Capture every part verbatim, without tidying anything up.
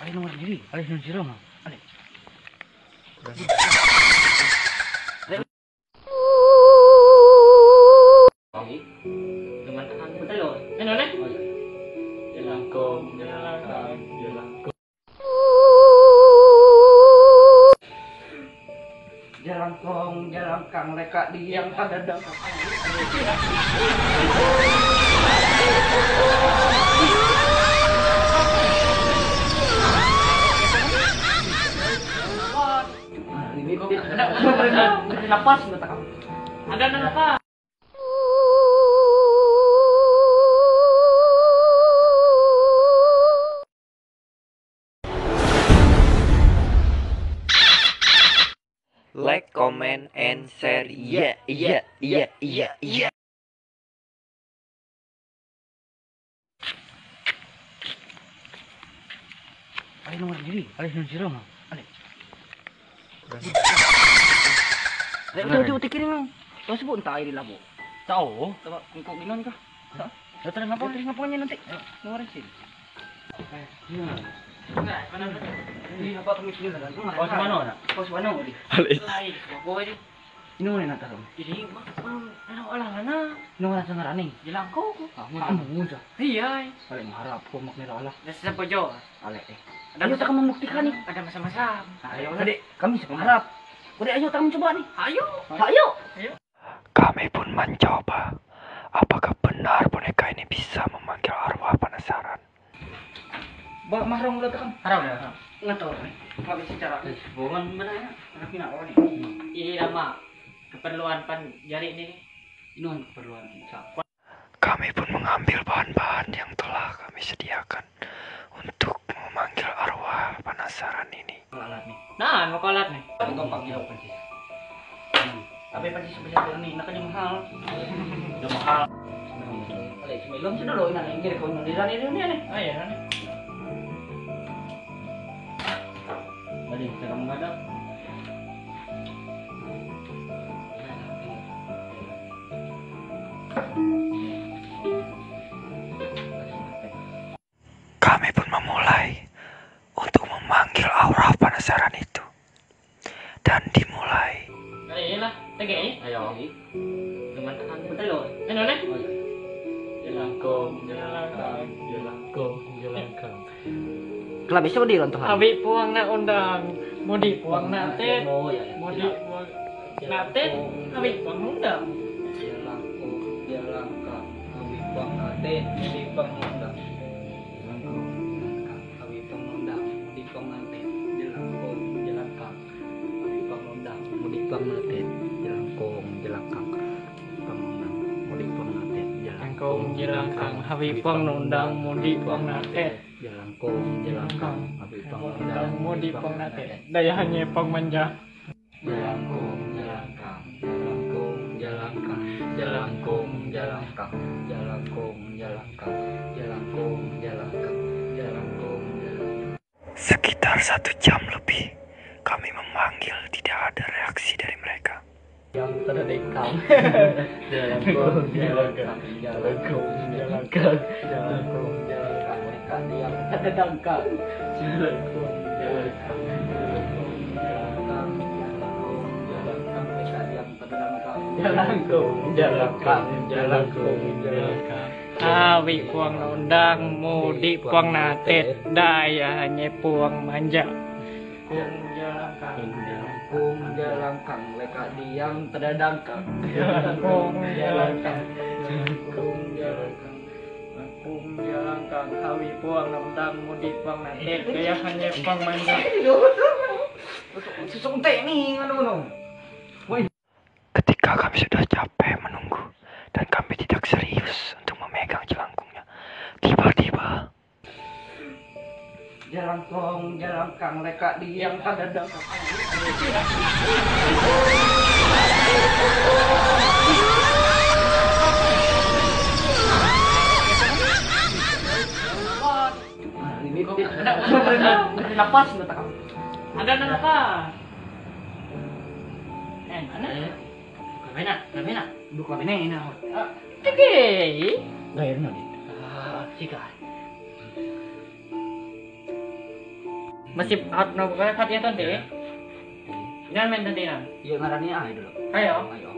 Ay, no, Riri, ay, no, Jerome, ale. Jalangkong, jalangkang, leka diang, kadadang. Ini, ini, ini, napas, mata kamu. Ada napas. Like, comment, and share. Yeah, yeah, yeah, yeah, yeah. Ay, no, Riri. Ay, no, Jerome, ale. Ay, uti, uti, uti, kiring lang. Tapos po, ang tayo nila po. Tao? Tama, kung kung inon ka. Sa? Sa tara nga po, tara nga po niya nanti. Ay, no, Riri. Ay, yun. Ay, ano ba? Hindi na pa kami sila lang. Tapos ano na? Tapos ano, ulit. Ale. Ay, ako, ulit. Inuunin na karon. Dili, ma-, ma-, ano, wala na. Inuunin sa ngarani. Jalangkong. Ah, mo sa. Ay, ay. Alay, maharap ko, maknirala. Nasa sa po, Jo. Alay, eh. Ayaw ta ka mamuktikan, eh. Ada masa-masa. Ayaw na. Kadi, kami sa pangarap. Kadi, ayaw ta ka mencoba, ni. Ayaw. Ayaw. Ayaw. Kami pun mencoba apakah benar boneka ini bisa memanggil arwah penasaran. Ba, maharong ulit ako. Harap na. Nga to, eh. Grabe si Chara. Bungan mo na yan. Anak na ako, eh. Ini lama. Keperluan pan jari ni. Inuan keperluan sa. Kami pun mengambil bahan-bahan yang telah kami sediakan untuk memanggil arwah penasaran ini. Alat ni. Nah, mau alat ni. Ang pangyaw pa siya. Tapi pati sa pagkakita ni, nakalimuha. Lumaha. Alay, sumailong sa dulo, ina, yung kiri ko, nung nila nila nila, eh. Ay, ano ni? Balik, sarang madap. Kami pun memulai untuk memanggil arwah penasaran itu. Dan dimulai. Dali, yun na. Sige, eh. Ayaw. Duman ka. Matalo. Ano na? Jalangkong, jalangkang, jalangkong, jalangkang. Klabe, siapa di orang Tuhan? Abi puang na undang, mudi puang na tet, mudi puang na tet, abi puang na undang. Jalangkong, jalangkang, abi puang na tet, mudi puang na undang. Jalangkong, jalangkang. Abi pang nondang, mudi pang nantet, jalangkong, jalangkang. Abi pang nondang, mudi pang nantet, jalangkong, jalangkang. Pang nondang, mudi pang nantet, jalangkong, jalangkang. Abi pang nondang, mudi pang nantet, jalangkong, jalangkang. Abi pang nondang, mudi pang nantet. Daya hanya pang manja. Jalangkong, jalangkang, jalangkong, jalangkong, jalangkong, jalangkong, jalangkong, jalangkong, jalangkong, jalangkong, jalangkong, jalangkong. Sekitar satu jam lebih, kami memanggil, tidak ada reaksi dari mereka. Yang terdekam. Jalangkong, jalangkang, jalangkong, jalangkang, jalangkong, jalangkang, mereka yang terdekam. Jalangkong, jalangkang, jalangkong, jalangkong, jalangkong, mereka yang terdekam. Jalangkong, jalangkang, jalangkong, jalangkang. Abi puang nondang, mudi puang natet, daya hanya puang manja. Kung jalangkang, kung jalangkang, leka diang tadadangkang. Kung jalangkang, kung jalangkang, kung jalangkang, abi puang nondang, mudi puang natet, daya hanya puang manja. Susung teh ni, ano, ano? Woi. Ketika kami sudah capek menunggu dan kami tidak serius untuk memegang jelangkungnya, tiba-tiba Jalangkong, jalangkang, leka diang tadadang. Ini, ini, napas, mata kamu. Ada napas. Eh, mana? Grabe na, grabe na. Buka ba na, ina ho? Ah, sige. Gaya na din. Ah, sige. Masih hat no bukan hat ya tonte. Nan men tadi nan. Yo narani ah dulu. Ayo. Ayo.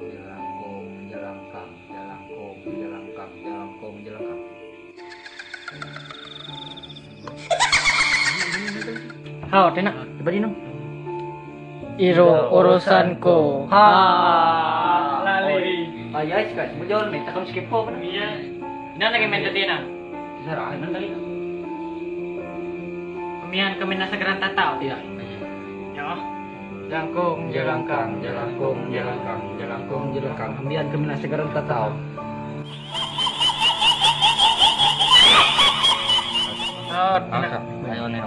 Jalan kong, jalan kang, jalan kong, jalan kang, jalan kong, jalan kang. Hao, tena, coba di no. Iro urusan ko. Ha. Lali. Ayos guys, mo jol me takam skip ko. Iya. Nan lagi men tadi nan. Sarahan lagi. Kamian kami nasa garanta tao. Iya. Ya. Jalangkong, jalangkang, jalangkong, jalangkang, jalangkong, jalangkang. Kamian kami nasa garanta tao. Ayo nih.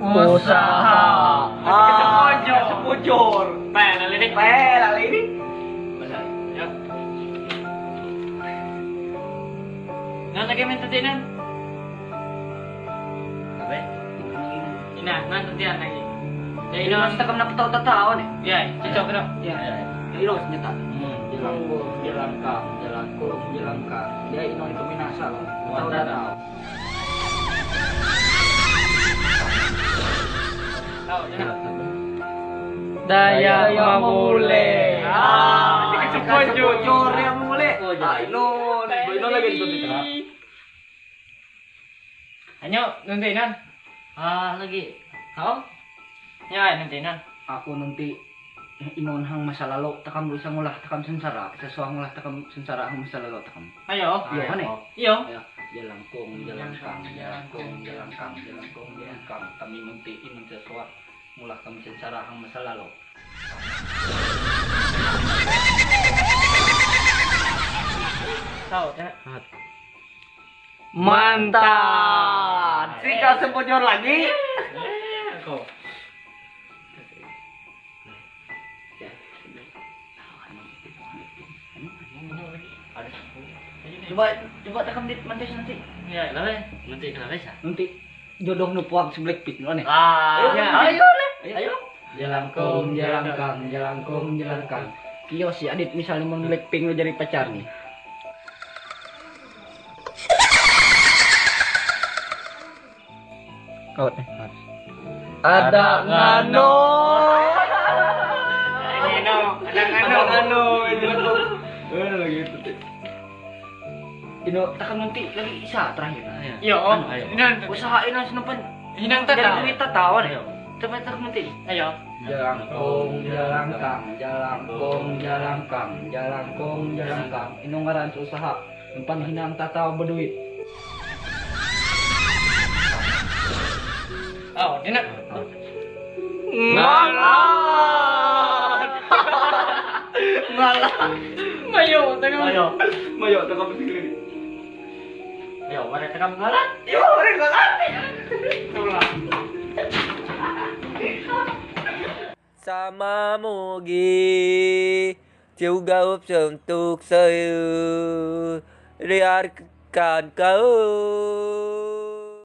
Usaha. Ah, sebujur. Pè, lali ni. Pè, lali ni. Masa, ya. Nan lagi men tadi nan. Apa? Ina, nan tadi nan lagi. Ya, ina. Mas takam na petaw tataw ni. Ya, cocok dah. Ya. Ya, ilo senjata. Hmm. Jalan kong, jalan kang, jalan kong, jalan kang. Ya, ino itu minasa. Petaw tataw. Daya mamule. Ah, ini kecebur, Jun. Kecebur ya, mamule. Oh, iya. Ah, ino. Ino lagi di tengah. Anyo, nanti nan. Ah, lagi. Kau? Ya, nanti nan. Aku nanti inon hang masa lalu takam bisa ngulah takam sengsara. Sesuai ngulah takam sengsara hang masa lalu takam. Ayo. Iyo, kan eh? Iyo. Ya, jalan kong, jalan kang, jalan kong, jalan kang, jalan kong, jalan kang. Kami nanti inon sesuai ngulah kami sengsara hang masa lalu. Tahu, ya? Mantap. Sika sebujur lagi. Aku. Coba, coba takam di mantis nanti. Ya, kenapa? Nanti kenapa sih? Nanti jodoh nu puang si Blackpink nu nih. Ah, ayo, ya. Ayo, ayo, ayo. Ayo. Jalan kong, jalan kang, jalan kong, jalan kang. Kio si Adit misalnya mau Blackpink nu jadi pacar nih. Kau eh. Ada ngano. Ngano, ada ngano. Ada ngano. Mana lagi itu? Ino, takam nanti lagi isa terakhir. Iyo, oh. Ayo. Inan. Usaha inan senempan. Hinang tataw. Dari duit tataw, ano? Ayo. Teman takam nanti. Ayo. Jalan kong, jalan kang, jalan kong, jalan kang, jalan kong, jalan kang. Ino ngaran sa usaha. Ang panhinang tataw ba duit? Oh, di na. Ngalan! Ngalan! Mayo, taga mayo. Mayo, taga mayo. Ayo, wala taga ngalan. Yo, wala ngalan. Tulak. Sama mugi, ciu gaup sentuk seu, riarkan kau.